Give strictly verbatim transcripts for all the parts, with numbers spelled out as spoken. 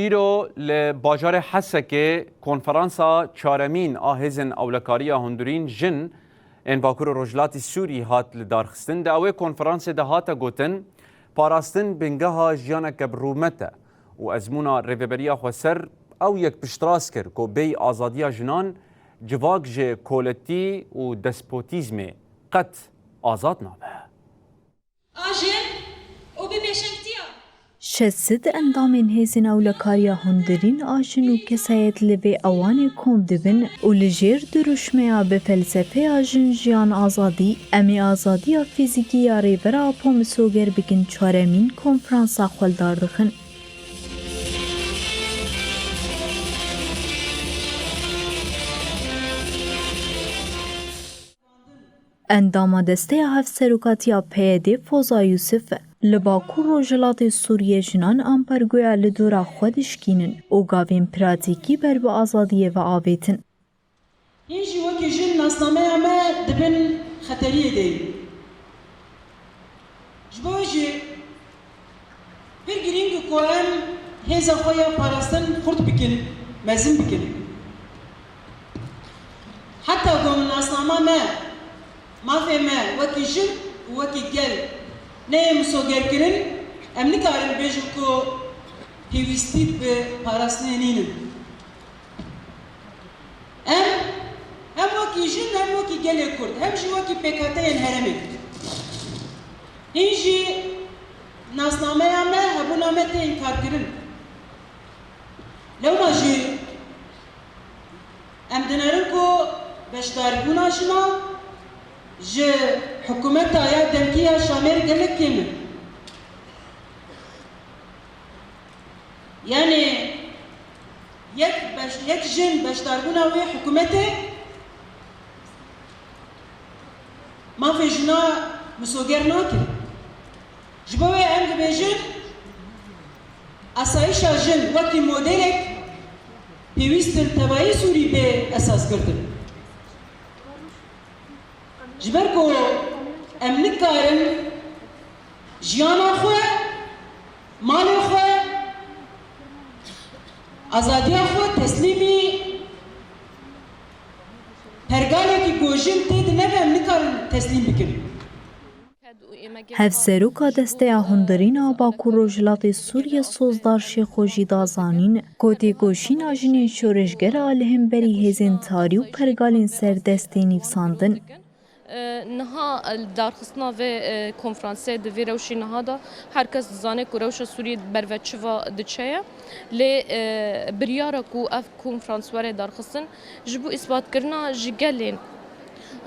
Îro li bajarê Hesekê konferansa çaremîn a Hêzên Ewlekariya Hundirîn Jin ên Bakur û Rojhilatî Sûrî hat lidarxistin. Di ewê konferansê de hate gotin, parastin bingeha jiyaneke bi rûmet e û ezmûna Rêveberiya Xweser ew yek piştrast kir ku bêyî azadiya jinan civak ji koletî û despotîzmê qet azad nabe. A jin û bi pêşengtiya. Şeş sed endamên Hêzên Ewlekariya Hundirîn a Jin û Kesayet li vê ewanê kom dibin û li jêr dirûşmeya bi felsefeya Jin, Jiyan, Azadî, Em ê Azadiya Fîzîkî ya Rêvera Apo misoger bikin çaremîn konferansa xwe li dar dixin. Endama Desteya Hevserokatiya P Y D Foza Yûsif, li Bakur Rojhilatê Sûriyê jinan ambargoya li dora xwe dişkînin û gavên pratîkî ber bi azadiyê ve avêtin. Hîn jî wekî jin nasnameya me di bin xeteriyê de ye. Ji bo wê jî pir girîng e ku em hêza xwe ya parastin xurt bikin, mezin bikin. Heta ku nasnama me, mafê me wekî jin û wekî gel neyê misogerkirin, em nikarin bêjin ku pêwîstî bi parastinê nînin. Em hem wekî jin, hem wekî gelê Kurd, hem jî wekî pêkhateyên herêmê. Hîn jî nasnameya me, hebûna me tê înkarkirin. Lewma jî em dinerin ku beşdarbûna jinan ji hikûmeta ya demkî ya Şamê re gelek kêm e. Yanî yek beş-, yek jin beşdarbûna wê hikûmetê mafê jina misoger nake. Ji bo wê em dibêjin, asayişa jin wekî modelek pêwîst in tevayî Sûrî bê esasgirtin. Ji ber ku em nikarin jiyana xwe, malê xwe, azadiya xwe teslîmî pergalekî ku jin tê de nebe, em nikarin teslîm bikin. Hevseroka Desteya Hundirîn a Bakur Rojhilatê Sûriyê Sozdar Şêxo jî da zanîn ku têkoşîna jinên şoreşger a li hemberî hêzên tarî û pergalên serdestê nivîsandin. E, niha, e, darxistina vê, e, konferansê di vê rewşê niha de her kes dizane ku rewşa Sûriyê berve çiva diçe ye. Lê, e, biryara ku ev konferans were darxistin ji bo îsbatkirina ji gelên,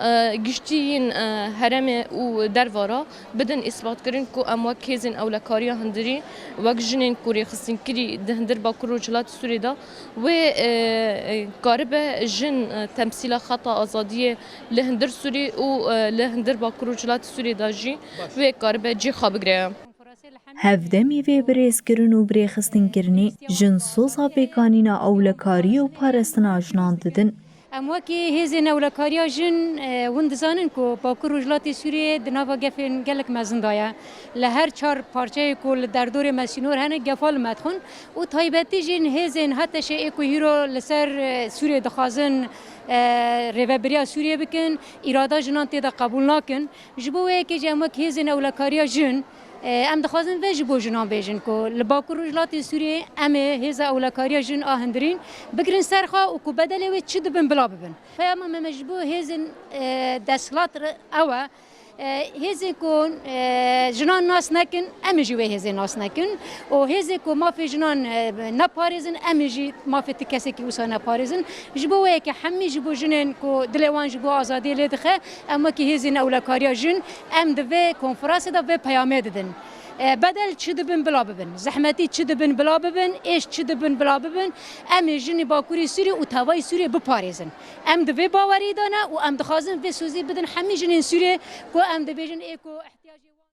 e, giştî yên, e, herêmê û derva re bidin îsbatkirin ku em wek hêzên ewlekariya hundirî, wek jinên ku rêxistinkirî di hundir Bakur Rojhilatê Sûriyê de wê, e, e, karibe jin, e, temsîla xeta azadiyê li hundir Sûrî û, e, li hundir Bakur Rojhilatê Sûriyê de jî wê karibe cî xwe bigire. Hevdemî vê birêzkirin û birêxistinkirinê jin soza pêkanîna ewlekariyê û parastina jinan didin. Em wekî hêzên ewlekariya jin, e, hûn dizanin ku Bakur Rojhilatê Sûriyê di nava gefên gelek mezin de ye. Li her çar parçeyê ku li derdorê me sînor hene, gefa li me dixwin û taybetî jî hêzên HTŞ'ê ku hîro li ser, e, Sûriyê dixwazin, e, rêvebiriya Sûriyê bikin, îrada jinan tê de qebûl nakin. Ji bo wê yekê jî em wek hêzên ewlekariya jin, e, em dixwazin vê ji bo jinan bêjin ku li Bakur Rojhilatê Sûriyê em ê hêza ewlekariya jin a hundirîn bigirin ser xwe û ku bedelê wê çi dibin bila bibin. Peyama me, me ji bo hêzên, e, desthilat re ew e, e, hêzên ku, e, jinan nas nekin, em ê jî wê hêzê nas nekin û hêzê ku mafê jinan, e, neparêzin, em ê jî mafê ti kesekî wisa neparêzin. Ji bo wê yekê hemî ji bo jinên ku dilê wan ji bo azadiyê lê dixe, em wekî hêzên ewlekariya jin, em di vê konferansê de vê peyamê didin. E, bedel çi dibin bila bibin, zehmetî çi dibin bila bibin, êş çi dibin bila bibin, em ê jinê Bakurê Sûriyê û tevayî Sûriyê biparêzin. Em di vê baweriyê de ne û em dixwazin vê sozê bidin hemî jinên Sûriyê ku em dibêjin ê ku ihtiyacê